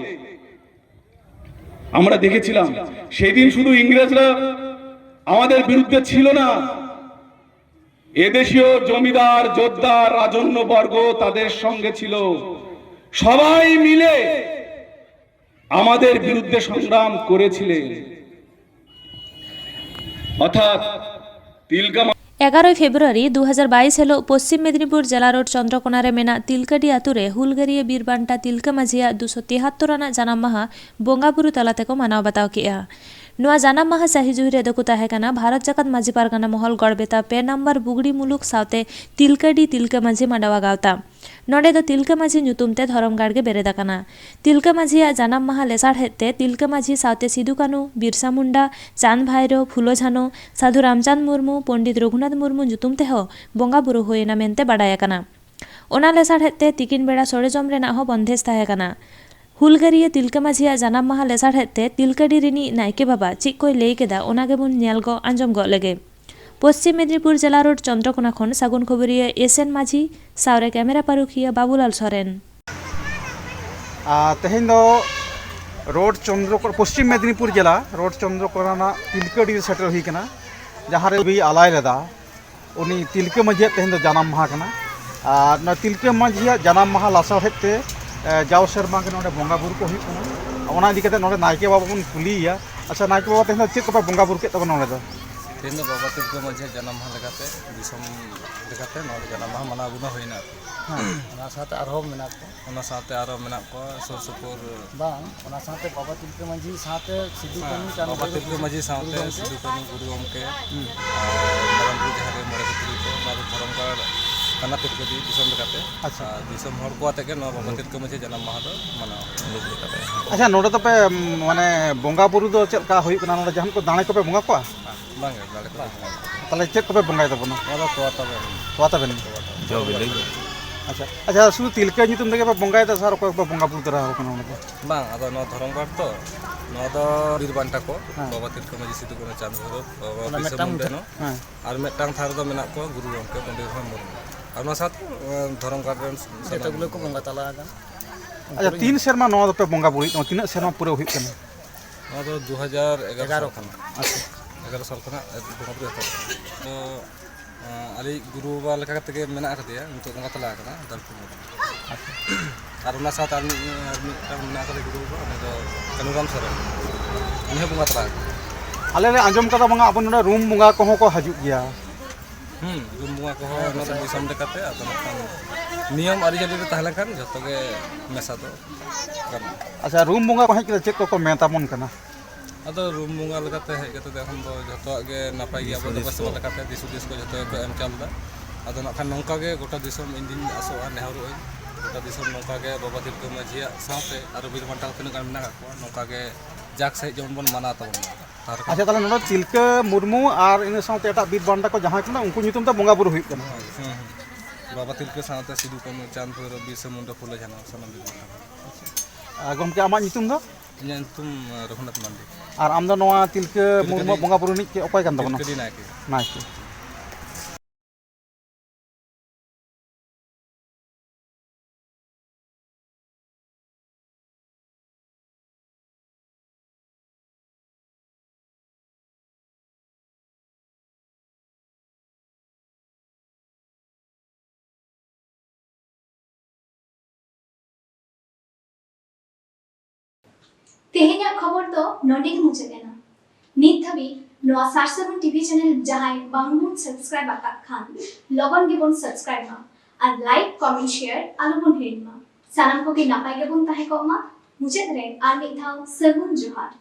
আমরা দেখেছিলাম, সেদিন শুধু ইংরেজরা আমাদের বিরুদ্ধে ছিল না, এদেশীয় জমিদার, জোরদার, রাজন্য বর্গ তাদের সঙ্গে ছিল। সবাই মিলে আমাদের বিরুদ্ধে সংগ্রাম করেছিলেন। অর্থাৎ তিলকা মা- ᱮᱜᱟᱨᱚᱭ ᱯᱷᱮᱵᱽᱨᱩᱣᱟᱨᱤ ᱫᱩ ᱦᱟᱡᱟᱨ ᱵᱟᱭᱤᱥ ᱦᱤᱞᱳᱜ ᱯᱚᱥᱪᱤᱢ ᱢᱮᱫᱽᱱᱤᱯᱩᱨ ᱡᱮᱞᱟ ᱨᱳᱰ ᱪᱚᱱᱫᱨᱚᱠᱳᱱᱟ ᱨᱮ ᱢᱮᱱᱟᱜ ᱛᱤᱞᱠᱟᱹᱰᱤ ᱟᱹᱛᱩ ᱨᱮ ᱦᱩᱞᱜᱟᱹᱨᱤᱭᱟᱹ ᱵᱤᱨ ᱵᱟᱱᱴᱟ ᱛᱤᱞᱠᱟᱹ ᱢᱟᱹᱡᱷᱤᱭᱟᱜ ᱫᱩᱥᱚ ᱛᱤᱦᱟᱛᱛᱚᱨ ᱟᱱᱟᱜ ᱡᱟᱱᱟᱢ ᱢᱟᱦᱟ ᱵᱚᱸᱜᱟ ᱵᱩᱨᱩ ᱛᱟᱞᱟ ᱛᱮᱠᱚ ᱢᱟᱱᱟᱣ ᱵᱟᱛᱟᱣ ᱠᱮᱫᱼᱟ᱾ ᱱᱚᱣᱟ ᱡᱟᱱᱟᱢ ᱢᱟᱦᱟ ᱥᱟᱹᱦᱤ ᱡᱩᱦᱤ ᱨᱮ ᱫᱚᱠᱚ ᱛᱟᱦᱮᱸ ᱠᱟᱱᱟ ᱵᱷᱟᱨᱚᱛ ᱡᱟᱠᱟᱛ ᱢᱟᱹᱡᱷᱤ ᱯᱟᱨᱜᱟᱱᱟ ᱢᱚᱦᱚᱞ ᱜᱚᱲᱵᱮᱛᱟ ᱯᱮ ᱱᱚᱢᱵᱚᱨ ᱵᱩᱜᱲᱤ ᱢᱩᱞᱩᱠ ᱥᱟᱶᱛᱮ ᱛᱤᱞᱠᱟᱹᱰᱤ ᱛᱤᱞᱠᱟᱹ ᱢᱟᱹᱡᱷᱤ ᱢᱟᱰᱣᱟ ᱜᱟᱶᱛᱟ᱾ ᱱᱚᱰᱮ ᱫᱚ ᱛᱤᱞᱠᱟᱹ ᱢᱟᱹᱡᱷᱤ ᱧᱩᱛᱩᱢ ᱛᱮ ᱫᱷᱚᱨᱚᱢ ᱜᱟᱲ ᱜᱮ ᱵᱮᱨᱮᱫ ᱟᱠᱟᱱᱟ᱾ ᱛᱤᱞᱠᱟᱹ ᱢᱟᱹᱡᱷᱤᱭᱟᱜ ᱡᱟᱱᱟᱢ ᱢᱟᱦᱟ ᱞᱮᱥᱟᱲᱦᱮᱫ ᱛᱮ ᱛᱤᱞᱠᱟᱹ ᱢᱟᱹᱡᱷᱤ ᱥᱟᱶᱛᱮ ᱥᱤᱫᱩ ᱠᱟᱹᱱᱩ, ᱵᱤᱨᱥᱟ ᱢᱩᱱᱰᱟ, ᱪᱟᱸᱫᱽ ᱵᱷᱟᱭᱨᱳ, ᱯᱷᱩᱞᱳ ᱡᱷᱟᱱᱳ, ᱥᱟᱹᱫᱷᱩ ᱨᱟᱢᱪᱟᱸᱫᱽ ᱢᱩᱨᱢᱩ, ᱯᱚᱱᱰᱤᱛ ᱨᱚᱜᱷᱩᱱᱟᱛᱷ ᱢᱩᱨᱢᱩ ᱧᱩᱛᱩᱢ ᱛᱮᱦᱚᱸ ᱵᱚᱸᱜᱟ ᱵᱩᱨᱩ ᱦᱩᱭ ᱮᱱᱟ ᱢᱮᱱᱛᱮ ᱵᱟᱰᱟᱭ ᱟᱠᱟᱱᱟ᱾ ᱚᱱᱟ ᱞᱮᱥᱟᱲᱦᱮᱫ ᱛᱮ ᱛᱤᱠᱤᱱ ᱵᱮᱲᱟ ᱥᱚᱲᱮ ᱡᱚᱢ ᱨᱮᱱᱟᱜ ᱦᱚᱸ ᱵᱚᱱᱫᱮᱡ ᱛᱟᱦᱮᱸ ᱠᱟᱱᱟ᱾ ᱦᱩᱞᱜᱟᱹᱨᱤᱭᱟᱹ ᱛᱤᱞᱠᱟᱹ ᱢᱟᱹᱡᱷᱤᱭᱟᱜ ᱡᱟᱱᱟᱢ ᱢᱟᱦᱟ ᱞᱮᱥᱟᱲᱦᱮᱫ ᱛᱮ ᱛᱤᱞᱠᱟᱹᱰᱤ ᱨᱤᱱᱤᱡ ᱱᱟᱭᱠᱮ ᱵᱟᱵᱟ ᱪᱮᱫ ᱠᱚᱭ ᱞᱟᱹᱭ ᱠᱮᱫᱟ, ᱚᱱᱟ ᱜᱮᱵᱚᱱ ᱧᱮᱞ ᱜᱚᱜ ᱟᱸᱡᱚᱢ ᱜᱚᱜ ᱞᱮᱜᱮ᱾ ᱯᱚᱥᱪᱤᱢ ᱢᱮᱫᱽᱱᱤᱯᱩᱨ ᱡᱮᱞᱟ ᱨᱳᱰ ᱪᱚᱱᱫᱨᱚᱠᱳᱱᱟ ᱠᱷᱚᱱ ᱥᱟᱹᱜᱩᱱ ᱠᱷᱚᱵᱚᱨᱤᱭᱟᱹ ᱮᱥ ᱮᱱ ᱢᱟᱹᱡᱷᱤ ᱥᱟᱶᱨᱮ ᱠᱮᱢᱮᱨᱟ ᱯᱟᱹᱨᱩᱠᱷᱤᱭᱟᱹ ᱵᱟᱵᱩᱞᱟᱞ ᱥᱚᱨᱮᱱ᱾ ᱟᱨ ᱛᱮᱦᱮᱧ ᱫᱚ ᱨᱳᱰ ᱪᱚᱱᱫᱨᱚᱠᱳ-, ᱯᱚᱥᱪᱤᱢ ᱢᱮᱫᱽᱱᱤᱯᱩᱨ ᱡᱮᱞᱟ ᱨᱳᱰ ᱪᱚᱱᱫᱨᱚᱠᱳᱱᱟ ᱨᱮᱱᱟᱜ ᱛᱤᱞᱠᱟᱹᱰᱤ ᱨᱮ ᱥᱮᱴᱮᱨ ᱦᱩᱭ ᱠᱟᱱᱟ, ᱡᱟᱦᱟᱸ ᱨᱮ ᱵᱤ ᱟᱞᱟᱭ ᱞᱮᱫᱟ᱾ ᱩᱱᱤ ᱛᱤᱞᱠᱟᱹ ᱢᱟᱹᱡᱷᱤᱭᱟᱜ ᱛᱮᱦᱮᱧ ᱫᱚ ᱡᱟᱱᱟᱢ ᱢᱟᱦᱟ ᱠᱟᱱᱟ᱾ ᱟᱨ ᱱᱚᱣᱟ ᱛᱤᱞᱠᱟᱹ ᱢᱟᱹᱡᱷᱤᱭᱟᱜ ᱡᱟᱱᱟᱢ ᱢᱟᱦᱟ ᱞᱟᱥᱟᱲᱦᱮᱫ ᱛᱮ, ᱮ, ᱡᱟᱣ ᱥᱮᱨᱢᱟ ᱜᱮ ᱱᱚᱰᱮ ᱵᱚᱸᱜᱟ ᱵᱩᱨᱩ ᱠᱚ ᱦᱩᱭᱩᱜ ᱠᱟᱱᱟ᱾ ᱚᱱᱟ ᱤᱫᱤ ᱠᱟᱛᱮ ᱱᱚᱰᱮ ᱱᱟᱭᱠᱮ ᱵᱟᱵᱟ ᱵᱚᱱ ᱠᱩᱞᱤᱭᱮᱭᱟ᱾ ᱟᱪᱪᱷᱟ ᱱᱟᱭᱠᱮ ᱵᱟᱵᱟ, ᱛᱮᱦᱮᱧ ᱫᱚ ᱪᱮᱫ ᱠᱚᱯᱮ ᱵᱚᱸᱜᱟ ᱵᱩᱨᱩ ᱠᱮᱫ ᱛᱟᱵᱚᱱᱟ ᱱᱚᱰᱮ ᱫᱚ? ᱛᱮᱦᱮᱧ ᱫᱚ ᱵᱟᱵᱟ ᱛᱤᱞᱠᱟᱹ ᱢᱟᱹᱡᱷᱤᱭᱟᱜ ᱡᱟᱱᱟᱢ ᱢᱟᱦᱟ ᱞᱮᱠᱟᱛᱮ, ᱫᱤᱥᱚᱢ ᱞᱮᱠᱟᱛᱮ ᱱᱚᱣᱟ ᱫᱚ ᱡᱟᱱᱟᱢ ᱢᱟᱦᱟ ᱢᱟᱱᱟᱣ ᱜᱩᱱᱟᱹᱣ ᱦᱩᱭᱱᱟ ᱟᱨᱠᱤ᱾ ᱦᱮᱸ, ᱚᱱᱟ ᱥᱟᱶᱛᱮ ᱟᱨᱦᱚᱸ ᱢᱮᱱᱟᱜ ᱠᱚᱣᱟ᱾ ᱚᱱᱟ ᱥᱟᱶᱛᱮ ᱟᱨᱦᱚᱸ ᱢᱮᱱᱟᱜ ᱠᱚᱣᱟ ᱥᱩᱨ ᱥᱩᱯᱩᱨ᱾ ᱵᱟᱝ, ᱚᱱᱟ ᱥᱟᱶᱛᱮ ᱵᱟᱵᱟ ᱛᱤᱞᱠᱟᱹ ᱢᱟᱹᱡᱷᱤ ᱥᱟᱶᱛᱮ ᱥᱤᱫᱩ ᱠᱟᱹᱱᱩ, ᱦᱮᱸ, ᱪᱟᱸᱫ ᱵᱟᱵᱟ ᱵᱷᱟᱭᱨᱳ, ᱛᱤᱞᱠᱟᱹ ᱢᱟᱹᱡᱷᱤ ᱥᱟᱶᱛᱮ ᱜᱩᱨᱩ ᱜᱚᱢᱠᱮ᱾ ᱥᱤᱫᱩ ᱠᱟᱹᱱᱩ, ᱜᱩᱨᱩ ᱜᱚᱢᱠᱮ, ᱦᱩᱸ, ᱟᱨ ᱢᱟᱨᱟᱝ ᱵᱩᱨᱩ ᱡᱟᱦᱮᱨ ᱟᱭᱳ, ᱢᱚᱬᱮ ᱠᱚ ᱛᱩᱨᱩᱭ ᱠᱚ, ᱱᱚᱣᱟ ᱫᱚ ᱫᱷᱚᱨᱚᱢ ᱜᱟᱲ ᱠᱟᱱᱟ ᱛᱤᱞᱠᱟᱹᱰᱤ ᱫᱤᱥᱚᱢ ᱞᱮᱠᱟᱛᱮ᱾ ᱟᱪᱪᱷᱟ᱾ ᱟᱨ ᱫᱤᱥᱚᱢ ᱦᱚᱲ ᱠᱚ ᱟᱛᱮ ᱜᱮ ᱱᱚᱣᱟ ᱵᱟᱵᱟ ᱛᱤᱞᱠᱟᱹ ᱢᱟᱹᱡᱷᱤ ᱡᱟᱱᱟᱢ ᱢᱟᱦᱟ ᱫᱚ ᱢᱟᱱᱟᱣ ᱦᱩᱭᱩᱜᱼᱟ᱾ ᱟᱪᱪᱷᱟ, ᱱᱚᱰᱮ ᱫᱚᱯᱮ, ᱢᱟᱱᱮ, ᱵᱚᱸᱜᱟ ᱵᱩᱨᱩ ᱫᱚ ᱪᱮᱫ ᱞᱮᱠᱟ ᱦᱩᱭᱩᱜ ᱠᱟᱱᱟ? ᱱᱚᱰᱮ ᱡᱟᱦᱟᱱ ᱠᱚ ᱫᱟᱲᱮ ᱠᱚᱯᱮ ᱵᱚᱸᱜᱟ ᱠᱚᱣᱟ? ᱵᱟᱝ ᱜᱮ, ᱫᱟᱲᱮ ᱠᱚᱫᱚ ᱵᱟᱝ᱾ ᱛᱟᱦᱚᱞᱮ ᱪᱮᱫ ᱠᱚᱯᱮ ᱵᱚᱸᱜᱟᱭ ᱛᱟᱵᱚᱱᱟ? ᱱᱚᱣᱟ ᱫᱚ ᱛᱚᱣᱟ ᱛᱟᱵᱮᱱ᱾ ᱛᱚᱣᱟ ᱛᱟᱵᱮᱱ? ᱛᱚᱣᱟ ᱛᱟᱵᱮᱱ᱾ ᱡᱚ ᱵᱤᱞᱤ? ᱟᱪᱪᱷᱟ, ᱟᱪᱪᱷᱟ, ᱥᱩᱫᱷᱩ ᱛᱤᱞᱠᱟᱹ ᱧᱩᱛᱩᱢ ᱛᱮᱜᱮ ᱯᱮ ᱵᱚᱸᱜᱟᱭᱮᱫᱟ ᱥᱮ ᱟᱨ ᱚᱠᱚᱭ ᱠᱚᱯᱮ ᱵᱚᱸᱜᱟ ᱵᱩᱨᱩ ᱫᱟᱲᱮ ᱟᱠᱚ ᱠᱟᱱᱟ ᱚᱸᱰᱮ ᱫᱚ? ᱵᱟᱝ, ᱟᱫᱚ ᱱᱚᱣᱟ ᱫᱷᱚᱨᱚᱢ ᱜᱟᱲ ᱛᱚ, ᱱᱚᱣᱟ ᱫᱚ ᱵᱤᱨ ᱵᱟᱱᱴᱟ ᱠᱚ, ᱦᱮᱸ᱾ ᱵᱟᱵᱟ ᱛᱤᱞᱠᱟᱹ ᱢᱟᱹᱡᱷᱤ, ᱥᱤᱫᱩ ᱠᱟᱹᱱᱦᱩ, ᱪᱟᱸᱫ ᱵᱷᱳᱭᱨᱳᱵ, ᱵᱟᱵᱟ ᱚᱱᱟ ᱵᱤᱨᱥᱟ ᱢᱤᱫᱴᱟᱝ ᱢᱩᱱᱰᱟ ᱢᱩᱴᱷᱟᱹᱱ᱾ ᱱᱚ᱾ ᱦᱮᱸ᱾ ᱟᱨ ᱢᱤᱫᱴᱟᱝ ᱛᱷᱟᱨ ᱨᱮᱫᱚ ᱢᱮᱱᱟᱜ ᱠᱚᱣᱟ ᱜᱩᱨᱩ ᱜᱚᱢᱠᱮ ᱯᱚᱱᱰᱤᱛ ᱨᱚᱜᱷᱩᱱᱟᱛᱷ ᱢᱩᱨᱢᱩ᱾ ᱟᱨ ᱚᱱᱟ ᱥᱟᱶᱛᱮ, ᱮᱸ, ᱫᱷᱚᱨᱚᱢ ᱜᱟᱲ ᱨᱮᱱ ᱥᱟᱱᱟᱢ ᱡᱚᱛᱚ ᱜᱩᱞᱟᱹ ᱠᱚ ᱵᱚᱸᱜᱟ ᱛᱟᱞᱟ ᱟᱠᱟᱱᱟ᱾ ᱟᱪᱪᱷᱟ, ᱛᱤᱱ ᱥᱮᱨᱢᱟ ᱱᱚᱣᱟ ᱫᱚᱯᱮ ᱵᱚᱸᱜᱟ ᱵᱩᱨᱩᱭᱮᱫ ᱛᱟᱵᱚᱱᱟ? ᱛᱤᱱᱟᱹᱜ ᱥᱮᱨᱢᱟ ᱯᱩᱨᱟᱹᱣ ᱦᱩᱭᱩᱜ ᱠᱟᱱᱟ? ᱱᱚᱣᱟ ᱫᱚ ᱫᱩ ᱦᱟᱡᱟᱨ ᱮᱜᱟᱨᱚ ᱥᱟᱞ ᱠᱷᱚᱱᱟᱜ᱾ ᱟᱪᱪᱷᱟ᱾ ᱮᱜᱟᱨᱚ ᱥᱟᱞ ᱠᱷᱚᱱᱟᱜ ᱵᱚᱸᱜᱟ ᱵᱩᱨᱩ ᱮᱛᱚᱦᱚᱵ ᱠᱟᱱᱟ᱾ ᱛᱚ, ᱟᱸ, ᱟᱞᱮᱭᱤᱡ ᱜᱩᱨᱩ ᱵᱟᱵᱟ ᱞᱮᱠᱟ ᱠᱟᱛᱮ ᱜᱮ ᱢᱮᱱᱟᱜ ᱟᱠᱟᱫᱮᱭᱟ, ᱱᱤᱛᱚᱜ ᱵᱚᱸᱜᱟ ᱛᱟᱞᱟ ᱟᱠᱟᱱᱟ ᱫᱟᱞᱯᱩᱨ ᱢᱩᱨᱢᱩ᱾ ᱟᱪᱪᱷᱟ᱾ ᱟᱨ ᱚᱱᱟ ᱥᱟᱶᱛᱮ ᱟᱨ ᱢᱤᱫ, ᱟᱨ ᱢᱤᱫᱴᱟᱝ ᱢᱮᱱᱟᱜ ᱟᱠᱟᱫᱮᱭᱟ ᱜᱩᱨᱩ ᱵᱟᱵᱟ, ᱩᱱᱤ ᱫᱚ ᱠᱟᱹᱱᱩᱨᱟᱢ ᱥᱚᱨᱮᱱ, ᱩᱱᱤ ᱦᱚᱸ ᱵᱚᱸᱜᱟ ᱛᱟᱞᱟ ᱟᱠᱟᱱᱟ᱾ ᱟᱞᱮ ᱞᱮ ᱟᱸᱡᱚᱢ ᱠᱟᱫᱟ ᱵᱟᱝᱟ ᱟᱵᱚ ᱱᱚᱰᱮ ᱨᱩᱢ ᱵᱚᱸᱜᱟ ᱠᱚᱦᱚᱸ ᱠᱚ ᱦᱤᱡᱩᱜ ᱜᱮᱭᱟ᱾ ᱦᱩᱸ, ᱨᱩᱢ ᱵᱚᱸᱜᱟ ᱠᱚᱦᱚᱸ ᱚᱱᱟ ᱫᱚ ᱫᱤᱥᱚᱢ ᱞᱮᱠᱟᱛᱮ, ᱟᱫᱚ ᱱᱟᱜ ᱠᱷᱟᱱ ᱱᱤᱭᱚᱢ ᱟᱹᱨᱤᱪᱟᱹᱞᱤ ᱨᱮ ᱛᱟᱦᱮᱸ ᱞᱮᱱᱠᱷᱟᱱ ᱡᱷᱚᱛᱚ ᱜᱮ ᱢᱮᱥᱟ ᱫᱚ ᱜᱟᱱᱚᱜᱼᱟ᱾ ᱟᱪᱪᱷᱟ, ᱨᱩᱢ ᱵᱚᱸᱜᱟ ᱠᱚ ᱦᱮᱡ ᱠᱟᱛᱮ ᱪᱮᱫ ᱠᱚᱠᱚ ᱢᱮᱛᱟᱵᱚᱱ ᱠᱟᱱᱟ? ᱟᱫᱚ ᱨᱩᱢ ᱵᱚᱸᱜᱟ ᱞᱮᱠᱟᱛᱮ ᱦᱮᱡ ᱠᱟᱛᱮ ᱫᱚ ᱮᱠᱷᱚᱱ ᱫᱚ ᱡᱷᱚᱛᱚᱣᱟᱜ ᱜᱮ ᱱᱟᱯᱟᱭ ᱜᱮ, ᱟᱵᱚ ᱫᱮᱵᱟ ᱥᱮᱵᱟ ᱞᱮᱠᱟᱛᱮ ᱫᱤᱥ ᱦᱩᱫᱤᱥ ᱠᱚ ᱡᱷᱚᱛᱚ ᱜᱮᱠᱚ ᱮᱢ ᱪᱟᱞ ᱮᱫᱟ᱾ ᱟᱫᱚ ᱱᱟᱜ ᱠᱷᱟᱱ ᱱᱚᱝᱠᱟ ᱜᱮ ᱜᱚᱴᱟ ᱫᱤᱥᱚᱢ ᱤᱧ ᱫᱩᱧ ᱟᱥᱚᱜᱼᱟ, ᱱᱮᱦᱚᱨᱚᱜ ᱟᱹᱧ, ᱜᱚᱴᱟ ᱫᱤᱥᱚᱢ ᱱᱚᱝᱠᱟ ᱜᱮ ᱵᱟᱵᱟ ᱛᱤᱞᱠᱟᱹ ᱢᱟᱹᱡᱷᱤᱭᱟᱜ ᱥᱟᱶᱛᱮ ᱟᱨᱚ ᱵᱤᱨ ᱵᱟᱱᱴᱟ ᱠᱚ ᱛᱤᱱᱟᱹᱜ ᱜᱟᱱ ᱢᱮᱱᱟᱜ ᱟᱠᱟᱫ ᱠᱚᱣᱟ, ᱱᱚᱝᱠᱟ ᱜᱮ ᱡᱟᱠ ᱥᱟᱺᱦᱤᱡ ᱡᱮᱢᱚᱱ ᱵᱚᱱ ᱢᱟᱱᱟᱣ ᱛᱟᱵᱚᱱ ᱢᱟ᱾ ᱛᱟᱦᱚᱞᱮ ᱠᱷᱟᱱ ᱟᱪᱪᱷᱟ, ᱛᱟᱦᱚᱞᱮ ᱱᱚᱰᱮ ᱛᱤᱞᱠᱟᱹ ᱢᱩᱨᱢᱩ ᱟᱨ ᱤᱱᱟᱹ ᱥᱟᱶᱛᱮ ᱮᱴᱟᱜ ᱵᱤᱨ ᱵᱟᱱᱴᱟ ᱠᱚ ᱡᱟᱦᱟᱸᱭ ᱠᱚ ᱢᱮᱱᱟᱜ ᱩᱱᱠᱩ ᱧᱩᱛᱩᱢ ᱛᱮ ᱵᱚᱸᱜᱟ ᱵᱩᱨᱩ ᱦᱩᱭᱩᱜ ᱠᱟᱱᱟ᱾ ᱦᱩᱸ, ᱦᱩᱸ᱾ ᱵᱟᱵᱟ ᱛᱤᱞᱠᱟᱹ ᱥᱟᱶᱛᱮ ᱥᱤᱫᱩ ᱠᱟᱹᱱᱦᱩ, ᱪᱟᱸᱫᱽ ᱵᱷᱳᱭᱨᱳᱵ, ᱵᱤᱨᱥᱟ ᱢᱩᱱᱰᱟ, ᱯᱷᱩᱞᱳ ᱡᱷᱟᱱᱚ, ᱥᱟᱱᱟᱢ ᱵᱤᱨ ᱵᱟᱱᱴᱟ᱾ ᱟᱨ ᱜᱚᱢᱠᱮ, ᱟᱢᱟᱜ ᱧᱩᱛᱩᱢ ᱫᱚ? ᱤᱧᱟᱹᱜ ᱧᱩᱛᱩᱢ, ᱟᱸ, ᱨᱚᱜᱷᱩᱱᱟᱛᱷ ᱢᱟᱱᱰᱤ᱾ ᱟᱨ ᱟᱢ ᱫᱚ ᱱᱚᱣᱟ ᱛᱤᱞᱠᱟᱹ ᱢᱩᱨᱢᱩ ᱛᱤᱞᱠᱟᱹᱰᱤ, ᱵᱚᱸᱜᱟ ᱵᱩᱨᱩ ᱨᱤᱱᱤᱡ ᱪᱮᱫ, ᱚᱠᱚᱭ ᱠᱟᱱ ᱛᱟᱵᱚᱱᱟ? ᱛᱤᱞᱠᱟᱹᱰᱤ ᱱᱟᱭᱠᱮ᱾ ᱱᱟᱭᱠᱮ᱾ ᱛᱮᱦᱮᱧᱟᱜ ᱠᱷᱚᱵᱚᱨ ᱫᱚ ᱱᱚᱰᱮ ᱜᱮ ᱢᱩᱪᱟᱹᱫ ᱮᱱᱟ᱾ ᱱᱤᱛ ᱫᱷᱟᱹᱵᱤᱡ ᱱᱚᱣᱟ ᱥᱟᱨ ᱥᱟᱹᱜᱩᱱ ᱴᱤᱵᱷᱤ ᱪᱮᱱᱮᱞ ᱡᱟᱦᱟᱸᱭ ᱵᱟᱝᱵᱚᱱ ᱥᱟᱵᱥᱠᱨᱟᱭᱤᱵ ᱟᱠᱟᱫ ᱠᱷᱟᱱ, ᱞᱚᱜᱚᱱ ᱜᱮᱵᱚᱱ ᱥᱟᱵᱥᱠᱨᱟᱭᱤᱵ ᱢᱟ ᱟᱨ ᱞᱟᱭᱤᱠ, ᱠᱚᱢᱮᱱᱴ, ᱥᱮᱭᱟᱨ ᱟᱞᱚᱵᱚᱱ ᱦᱤᱲᱤᱧ ᱢᱟ᱾ ᱥᱟᱱᱟᱢ ᱠᱚᱜᱮ ᱱᱟᱯᱟᱭ ᱜᱮᱵᱚᱱ ᱛᱟᱦᱮᱸ ᱠᱚᱜ ᱢᱟ᱾ ᱢᱩᱪᱟᱹᱫ ᱨᱮ ᱟᱨ ᱢᱤᱫ ᱫᱷᱟᱣ ᱥᱟᱹᱜᱩᱱ ᱡᱚᱦᱟᱨ᱾